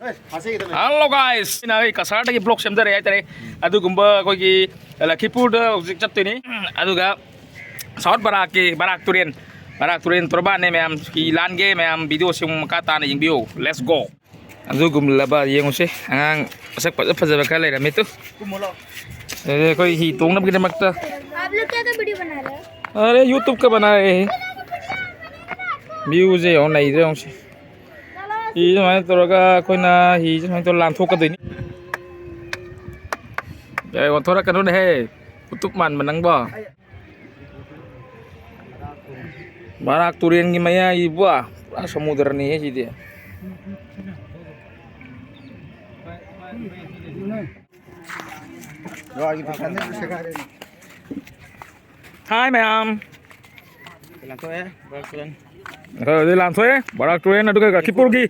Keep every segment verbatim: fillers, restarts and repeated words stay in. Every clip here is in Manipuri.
Hello guys, ꯑꯩꯅ ꯑꯩ ꯀꯁꯥꯔꯗꯒꯤ vlog ꯁꯦꯝꯖꯔꯦ ꯍꯥꯏꯇꯥꯔꯦ꯫ ꯑꯗꯨꯒꯨꯝꯕ ꯑꯩꯈꯣꯏꯒꯤ ꯂꯈꯤꯄꯨꯔꯗ ꯍꯧꯖꯤꯛ ꯆꯠꯇꯣꯏꯅꯤ꯫ ꯑꯗꯨꯒ ꯁꯥꯎꯠ ꯕꯔꯥꯛꯀꯤ, ꯕꯔꯥꯛ ꯇꯨꯔꯦꯟ, ꯕꯔꯥꯛ ꯇꯨꯔꯦꯟ ꯇꯣꯔꯕꯥꯟꯅꯦ ꯃꯌꯥꯝ꯫ ꯍꯤ ꯂꯥꯟꯒꯦ ꯃꯌꯥꯝ, video ꯁꯤꯡ ꯃꯈꯥ ꯇꯥꯅ ꯌꯦꯡꯕꯤꯌꯨ꯫ Let's go꯫ ꯑꯗꯨꯒꯨꯝꯂꯕ ꯌꯦꯡꯉꯨꯁꯦ, ꯑꯉꯥꯡ ꯃꯁꯛ ꯐꯖ ꯐꯖꯕ ꯈꯔ ꯂꯩꯔꯝꯃꯤ ꯇꯨ꯫ ꯑꯗꯨꯗꯤ ꯑꯩꯈꯣꯏ ꯍꯤ ꯇꯣꯡꯅꯕꯒꯤꯗꯃꯛꯇ꯫ आप लोग क्या तो वीडियो बना रहे हो? ꯑꯔꯦ, YouTube ꯀ ꯕꯅꯥ ꯔꯦ ꯍꯦ꯫ View ꯁꯦ ꯌꯦꯡꯉꯣ, ꯅꯩꯗ꯭ꯔꯥ ꯌꯦꯡꯉꯨꯁꯦ꯫ ꯍꯤ ꯁꯨꯃꯥꯏꯅ ꯇꯧꯔꯒ ꯑꯩꯈꯣꯏꯅ ꯍꯤꯁꯦ ꯁꯨꯃꯥꯏꯅ ꯇꯧꯔ ꯂꯥꯟꯊꯣꯛꯀꯗꯣꯏꯅꯤ꯫ ꯑꯦ, ꯑꯣꯟꯊꯣꯔꯛꯀꯅꯨꯅꯦꯍꯦ, ꯎꯇꯨꯞ ꯃꯥꯟꯕ ꯅꯪꯕꯣ꯫ ꯕꯔꯥꯛ ꯇꯨꯔꯦꯟꯒꯤ ꯃꯌꯥꯏ ꯏꯕꯨ, ꯄꯨꯔꯥ ꯁꯃꯨꯗ꯭ꯔꯅꯤꯍꯦ ꯁꯤꯗꯤ꯫ ꯍꯥꯏ ꯃꯌꯥꯝ꯫ ꯂꯥꯟꯊꯣꯛꯑꯦ, ꯕꯔꯥꯛ ꯇꯨꯔꯦꯟ꯫ ꯑꯩꯈꯣꯏ ꯍꯧꯖꯤꯛ ꯂꯥꯟꯊꯣꯛꯑꯦ, ꯕꯔꯥꯛ ꯇꯨꯔꯦꯟ, ꯑꯗꯨꯒ ꯂꯈꯤꯄꯨꯔꯒꯤ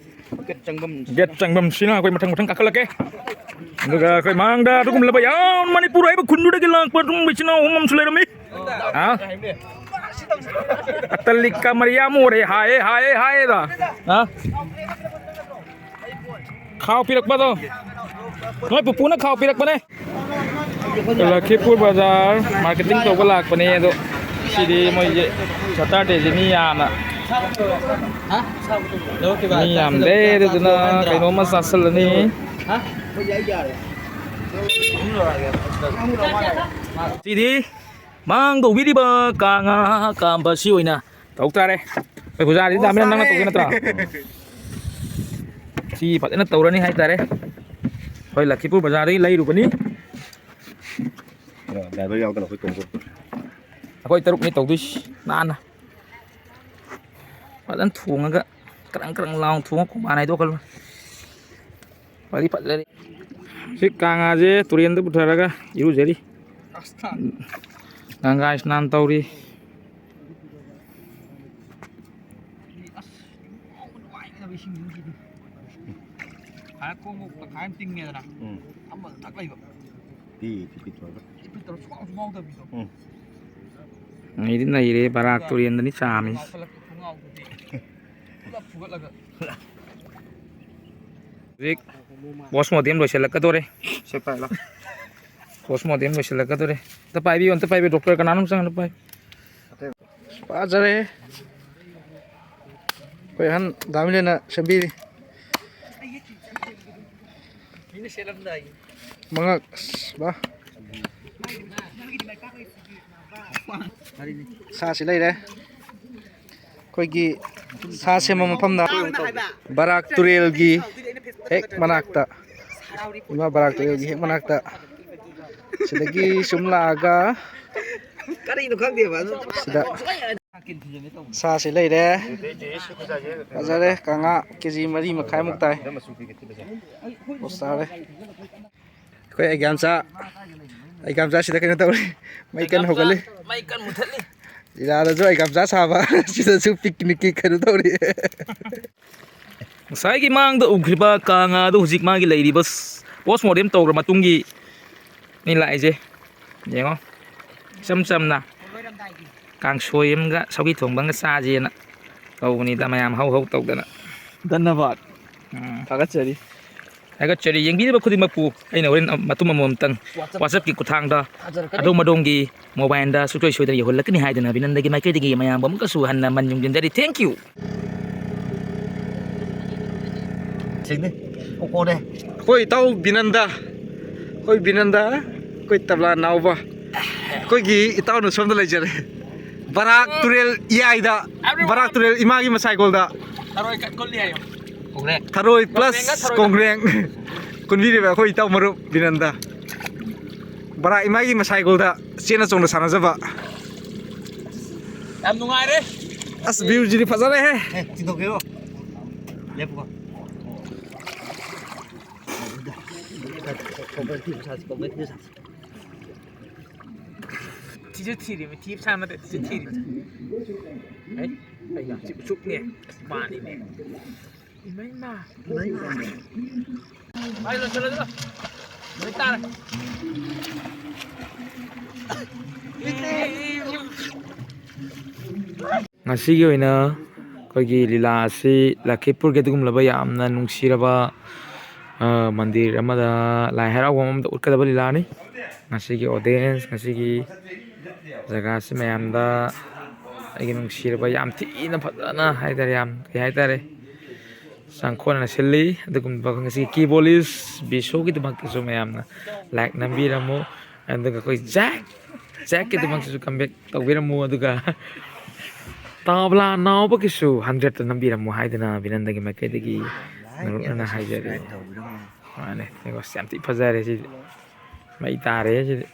ꯒꯦꯠ ꯆꯪꯐꯝ꯫ ꯒꯦꯠ ꯆꯪꯐꯝꯁꯤꯅ ꯑꯩꯈꯣꯏ ꯃꯊꯪ ꯃꯊꯪ ꯀꯥꯈꯠꯂꯛꯀꯦ꯫ ꯑꯗꯨꯒ ꯑꯩꯈꯣꯏ ꯃꯥꯡꯗ ꯑꯗꯨꯒꯨꯝꯂꯕ ꯌꯥꯝ ꯃꯅꯤꯄꯨꯔ ꯍꯥꯏꯕ ꯈꯨꯟꯗꯨꯗꯒꯤ ꯂꯥꯛꯄ ꯑꯗꯨꯒꯨꯝꯕ ꯏꯆꯤꯟ ꯏꯅꯥꯎ ꯑꯍꯨꯝ ꯑꯃꯁꯨ ꯂꯩꯔꯝꯃꯤ꯫ ꯍꯥ? ꯑꯇꯜꯂꯤꯀ ꯃꯔꯤꯌꯥ ꯃꯣꯔꯦ ꯍꯥꯏꯌꯦ, ꯍꯥꯏꯌꯦ, ꯍꯥꯏꯌꯦꯗ꯫ ꯍꯥ? ꯈꯥꯎ ꯄꯤꯔꯛꯄꯗꯣ꯫ ꯅꯣꯏ ꯄꯨꯄꯨꯅ ꯈꯥꯎ ꯄꯤꯔꯛꯄꯅꯦ꯫ ꯂꯈꯤꯄꯨꯔ ꯕꯖꯥꯔ marketing ꯇꯧꯕ ꯂꯥꯛꯄꯅꯦ, ꯑꯗꯣ ꯁꯤꯗꯤ ꯃꯣꯏꯁꯦ Saturday ꯁꯦ ꯃꯤ ꯌꯥꯝꯅ, ꯃꯤ ꯌꯥꯝꯗꯦ, ꯑꯗꯨꯗꯨꯅ ꯀꯩꯅꯣꯝꯃ ꯆꯥꯁꯤꯜꯂꯅꯤ꯫ ꯁꯤꯗꯤ ꯃꯥꯡ ꯇꯧꯕꯤꯔꯤꯕ ꯀꯥꯡ ꯉꯥ ꯀꯥꯝꯕ ꯁꯤ ꯑꯣꯏꯅ ꯇꯧ ꯇꯥꯔꯦ꯫ ꯑꯩꯈꯣꯏ ꯄꯨꯖꯥꯔꯤꯗꯤ ꯗꯥ ꯃꯤꯔꯟ ꯅꯪꯅ ꯇꯧꯒꯦ ꯅꯠꯇ꯭ꯔꯣ? ꯁꯤ ꯐꯖꯅ ꯇꯧꯔꯅꯤ ꯍꯥꯏꯇꯥꯔꯦ꯫ ꯍꯣꯏ, ꯂꯈꯤꯄꯨꯔ ꯕꯖꯥꯔꯗꯒꯤ ꯂꯩꯔꯨꯕꯅꯤ꯫ ꯗ꯭ꯔꯥꯏꯚꯔ ꯌꯥꯎꯗꯅ ꯑꯩꯈꯣꯏ ꯇꯣꯡꯕ꯫ ꯑꯩꯈꯣꯏ ꯇꯔꯨꯛꯅꯤ ꯇꯧꯗꯣꯏꯁꯤ ꯅꯥꯟꯅ꯫ ꯐꯖꯅ ꯊꯣꯡꯉꯒ ꯀ꯭ꯔꯪ ꯀ꯭ꯔꯪ ꯂꯥꯎꯅ ꯊꯣꯡꯉ ꯈꯣꯡꯕꯥꯟ ꯍꯥꯏꯗꯣꯛꯈ꯭ꯔ ꯂꯣꯏꯔꯦ꯫ ꯐꯗꯤ ꯐꯖꯔꯦ꯫ ꯁꯤ ꯀꯥꯡꯉꯥꯁꯦ ꯇꯨꯔꯦꯟꯗ ꯄꯨꯊꯔꯒ ꯏꯔꯨꯖꯔꯤ꯫ ꯒꯪꯒꯥ ꯁ꯭ꯅꯥꯟ ꯇꯧꯔꯤ꯫ ꯑꯁ, ꯉꯥꯎꯕ ꯅꯨꯡꯉꯥꯏꯒꯗꯕ ꯏꯁꯤꯡꯁꯤꯡꯁꯤꯗꯤ꯫ ꯍꯥꯏꯔ ꯈꯣꯡ ꯇꯪꯈꯥꯏ ꯑꯃ ꯇꯤꯡꯉꯦꯗꯅ꯫ ꯎꯝ꯫ ꯑꯃ ꯊꯛ ꯂꯩꯕ꯫ ꯄꯤ, ꯄꯤ, ꯄꯤ ꯇꯧꯔꯒ꯫ ꯄꯤ, ꯄꯤ ꯇꯧꯔ ꯁꯨꯡꯉꯥꯎ ꯁꯨꯡꯉꯥꯎꯗꯕꯤꯗꯣ꯫ ꯎꯝ꯫ ꯅꯩꯗꯤ ꯅꯩꯔꯦ, ꯕꯔꯥꯛ ꯇꯨꯔꯦꯟꯗꯅꯤ ꯆꯥꯝꯃꯤꯁꯦ꯫ ꯉꯥꯎꯈꯠꯂꯛꯄ ꯈꯣꯡꯒꯥꯎꯗꯨꯗꯤ꯫ ꯄꯨꯂꯞ ꯐꯨꯒꯠꯂꯒ꯫ ꯍꯧꯖꯤꯛ ꯄꯣꯁꯃꯣꯔꯇꯦꯝ ꯂꯣꯏꯁꯤꯜꯂꯛꯀꯗꯣꯔꯦ꯫ ꯁꯦ ꯄꯥꯏ ꯂꯥꯎ꯫ ꯄꯣꯁꯃꯣꯔꯇꯦꯝ ꯂꯣꯏꯁꯤꯜꯂꯛꯀꯗꯣꯔꯦ꯫ ꯑꯝꯇ ꯄꯥꯏꯕꯤꯌꯨ, ꯑꯝꯇ ꯄꯥꯏꯕꯤꯌꯨ, ꯗꯣꯛꯇꯔ ꯀꯅꯥꯅꯣꯝ ꯆꯪꯉꯒ ꯄꯥꯏ꯫ ꯐꯖꯔꯦ꯫ ꯑꯩꯈꯣꯏ ꯑꯍꯟ ꯗꯥ ꯃꯤꯂꯦꯟꯅ ꯁꯦꯝꯕꯤꯔꯤ꯫ ꯃꯉꯛ ꯑꯁ, ꯕꯥ꯫ ꯁꯥꯁꯤ ꯂꯩꯔꯦ꯫ ꯑꯩꯈꯣꯏꯒꯤ ꯁꯥ ꯁꯦꯝꯕ ꯃꯐꯝꯗ ꯕꯔꯥꯛ ꯇꯨꯔꯦꯜꯒꯤ ꯍꯦꯛ ꯃꯅꯥꯛꯇ, ꯏꯃꯥ ꯕꯔꯥꯛ ꯇꯨꯔꯦꯜꯒꯤ ꯍꯦꯛ ꯃꯅꯥꯛꯇ, ꯁꯤꯗꯒꯤ ꯁꯨꯝ ꯂꯥꯛꯑꯒ ꯀꯔꯤꯅꯣ ꯈꯪꯗꯦꯕ ꯑꯗꯨ꯫ ꯁꯤꯗ ꯁꯥꯁꯤ ꯂꯩꯔꯦ꯫ ꯐꯖꯔꯦ꯫ ꯀꯥꯡꯉꯥ ꯀꯦ ꯖꯤ ꯃꯔꯤ ꯃꯈꯥꯏꯃꯨꯛ ꯇꯥꯏ꯫ ꯑꯣ, ꯆꯥꯔꯦ꯫ ꯑꯩꯈꯣꯏ ꯑꯩꯒ꯭ꯌꯥꯝꯆꯥ, ꯑꯩꯒ꯭ꯌꯥꯝꯆꯥ ꯁꯤꯗ ꯀꯩꯅꯣ ꯇꯧꯔꯤ, ꯃꯩ ꯀꯟꯅ ꯍꯧꯒꯠꯂꯤ꯫ ꯃꯩ ꯀꯟꯅ ꯃꯨꯊꯠꯂꯤ꯫ ꯂꯤꯂꯥꯗꯁꯨ ꯑꯩꯒ꯭ꯌꯥꯝꯆꯥ ꯁꯥꯕ, ꯁꯤꯗꯁꯨ ꯄꯤꯛꯅꯤꯛꯀꯤ ꯀꯩꯅꯣ ꯇꯧꯔꯤ꯫ ꯉꯁꯥꯏꯒꯤ ꯃꯥꯡꯗ ꯎꯈ꯭ꯔꯤꯕ ꯀꯥꯡꯉꯥ ꯑꯗꯨ ꯍꯧꯖꯤꯛ ꯃꯥꯒꯤ ꯂꯩꯔꯤꯕ ꯄꯣꯁꯃꯣꯔꯇꯦꯝ ꯇꯧꯔ ꯃꯇꯨꯡꯒꯤ ꯅꯤ ꯂꯥꯛꯏꯁꯦ꯫ ꯌꯦꯡꯉꯣ, ꯏꯆꯝ ꯆꯝꯅ ꯀꯥꯡꯁꯣꯏ ꯑꯃꯒ ꯁꯧꯒ꯭ꯔꯤ ꯊꯣꯡꯕ ꯑꯃꯒ ꯆꯥꯁꯦꯅ ꯇꯧꯕꯅꯤꯗ, ꯃꯌꯥꯝ ꯍꯧ ꯍꯧ ꯇꯧꯗꯅ꯫ ꯙꯟꯅꯕꯥꯗ꯫ ꯎꯝ꯫ ꯊꯥꯒꯠꯆꯔꯤ꯫ ꯊꯥꯒꯠꯆꯔꯤ꯫ ꯌꯦꯡꯕꯤꯔꯤꯕ ꯈꯨꯗꯤꯡꯃꯛꯄꯨ ꯑꯩꯅ ꯍꯣꯔꯦꯟ ꯃꯇꯨꯝ ꯑꯃꯃꯝꯇꯪ WhatsApp-ꯀꯤ ꯈꯨꯠꯊꯥꯡꯗ ꯊꯥꯖꯔꯛꯀꯅꯤ꯫ ꯑꯗꯣꯝ ꯑꯗꯣꯝꯒꯤ mobile-ꯗ ꯁꯨꯡꯁꯣꯏ ꯁꯣꯏꯗꯅ ꯌꯧꯍꯜꯂꯛꯀꯅꯤ ꯍꯥꯏꯗꯨꯅ ꯕꯤꯅꯟꯗꯒꯤ ꯃꯥꯏꯀꯩꯗꯒꯤ ꯃꯌꯥꯝꯕꯨ ꯑꯃꯨꯛꯀꯁꯨ ꯍꯟꯅ ꯃꯟ ꯌꯨꯡꯖꯟꯖꯔꯤ꯫ Thank you꯫ ꯁꯤꯡꯅꯤ꯫ ꯀꯣꯀꯣꯅꯦ꯫ ꯑꯩꯈꯣꯏ ꯏꯇꯥꯎ ꯕꯤꯅꯟꯗ꯫ ꯑꯩꯈꯣꯏ ꯕꯤꯅꯟꯗ꯫ ꯑꯩꯈꯣꯏ ꯇꯕ꯭ꯂꯥ ꯅꯥꯎꯕ꯫ ꯑꯩꯈꯣꯏꯒꯤ ꯏꯇꯥꯎꯅ ꯁꯣꯝꯗ ꯂꯩꯖꯔꯦ꯫ ꯕꯔꯥꯛ ꯇꯨꯔꯦꯜ ꯏꯌꯥꯏꯗ꯫ ꯕꯔꯥꯛ ꯇꯨꯔꯦꯜ ꯏꯃꯥꯒꯤ ꯃꯁꯥꯏꯀꯣꯜꯗ꯫ ꯊꯔꯣꯏ ꯀꯠ-, ꯀꯨꯜꯂꯤ ꯍꯥꯏꯌꯣ꯫ ꯀꯣꯡꯒ꯭ꯔꯦꯡ꯫ ꯊꯔꯣꯏ plus ꯀꯣꯡꯒ꯭ꯔꯦꯡ ꯀꯣꯡꯒ꯭ꯔꯦꯡ꯫ ꯀꯨꯟꯕꯤꯔꯤꯕ ꯑꯩꯈꯣꯏ ꯏꯇꯥꯎ ꯃꯔꯨꯞ ꯕꯤꯅꯟꯗ꯫ ꯕꯔꯥꯛ ꯏꯃꯥꯒꯤ ꯃꯁꯥꯏꯀꯣꯜꯗ ꯆꯦꯟꯅ ꯆꯣꯡꯅ ꯁꯥꯟꯅꯖꯕ꯫ ꯌꯥꯝ ꯅꯨꯡꯉꯥꯏꯔꯦ꯫ ꯑꯁ, view-ꯁꯤꯗꯤ ꯐꯖꯔꯦꯍꯦ꯫ ꯑꯦ, ꯆꯤꯡꯊꯣꯛꯀꯦꯔꯣ? ꯂꯦꯞꯄꯨꯀꯣ꯫ ꯊꯤꯁꯨ ꯊꯤꯔꯤꯃꯤ, ꯊꯤ ꯁꯥ ꯅꯠꯇꯦ, ꯊꯤꯁꯨ ꯊꯤꯔꯤꯃꯤ꯫ ꯑꯩ, ꯑꯩ, ꯎꯆꯨꯛꯅꯦ, ꯃꯥꯅꯤꯅꯦ꯫ ꯏꯃꯩꯃ꯫ ꯃꯩ ꯂꯣꯏꯁꯤꯜꯂꯣ ꯑꯗꯨꯒ꯫ ꯅꯨꯃꯤꯠ ꯇꯥꯔꯦ꯫ ꯉꯁꯤꯒꯤ ꯑꯣꯏꯅ ꯑꯩꯈꯣꯏꯒꯤ ꯂꯤꯂꯥ ꯑꯁꯤ ꯂꯈꯤꯄꯨꯔꯒꯤ ꯑꯗꯨꯒꯨꯝꯂꯕ ꯌꯥꯝꯅ ꯅꯨꯡꯁꯤꯔꯕ ꯑ, ꯃꯟꯗꯤꯔ ꯑꯃꯗ, ꯂꯥꯏ ꯍꯔꯥꯎꯕ ꯑꯃꯗ ꯎꯠꯀꯗꯕ ꯂꯤꯂꯥꯅꯤ꯫ ꯉꯁꯤꯒꯤ audience, ꯉꯁꯤꯒꯤ ꯖꯒꯥꯁꯤ ꯃꯌꯥꯝꯗ ꯑꯩꯒꯤ ꯅꯨꯡꯁꯤꯔꯕ, ꯌꯥꯝ ꯊꯤꯅ ꯐꯖꯅ ꯍꯥꯏꯇꯥꯔꯦ, ꯌꯥꯝ ꯀꯩ ꯍꯥꯏꯇꯥꯔꯦ, ꯆꯪꯈꯣꯟꯅꯅ ꯁꯤꯜꯂꯤ꯫ ꯑꯗꯨꯒꯨꯝꯕ ꯉꯁꯤꯒꯤ ꯀꯤ ꯕꯣꯂꯤꯁ ꯕꯤꯁꯣꯒꯤꯗꯃꯛꯇꯁꯨ ꯃꯌꯥꯝꯅ like ꯅꯝꯕꯤꯔꯝꯃꯨ꯫ ꯑꯗꯨꯒ ꯑꯩꯈꯣꯏ ꯖꯦꯛ, ꯖꯦꯛꯀꯤꯗꯃꯛꯇꯁꯨ come back ꯇꯧꯕꯤꯔꯝꯃꯨ꯫ ꯑꯗꯨꯒ ꯇꯥꯕ꯭ꯂꯥ ꯅꯥꯎꯕꯒꯤꯁꯨ hundredꯇ ꯅꯝꯕꯤꯔꯝꯃꯨ ꯍꯥꯏꯗꯨꯅ ꯑꯕꯤꯅꯟꯗꯒꯤ ꯃꯥꯏꯀꯩꯗꯒꯤ ꯅꯣꯂꯨꯛꯅꯅ ꯍꯥꯏꯖꯔꯤ꯫ ꯃꯥꯅꯦ, ꯌꯦꯡꯉꯣ, ꯑꯁ, ꯌꯥꯝ ꯊꯤ ꯐꯖꯔꯦ ꯁꯤꯗꯤ꯫ ꯃꯩ ꯇꯥꯔꯦ ꯁꯤꯗꯤ꯫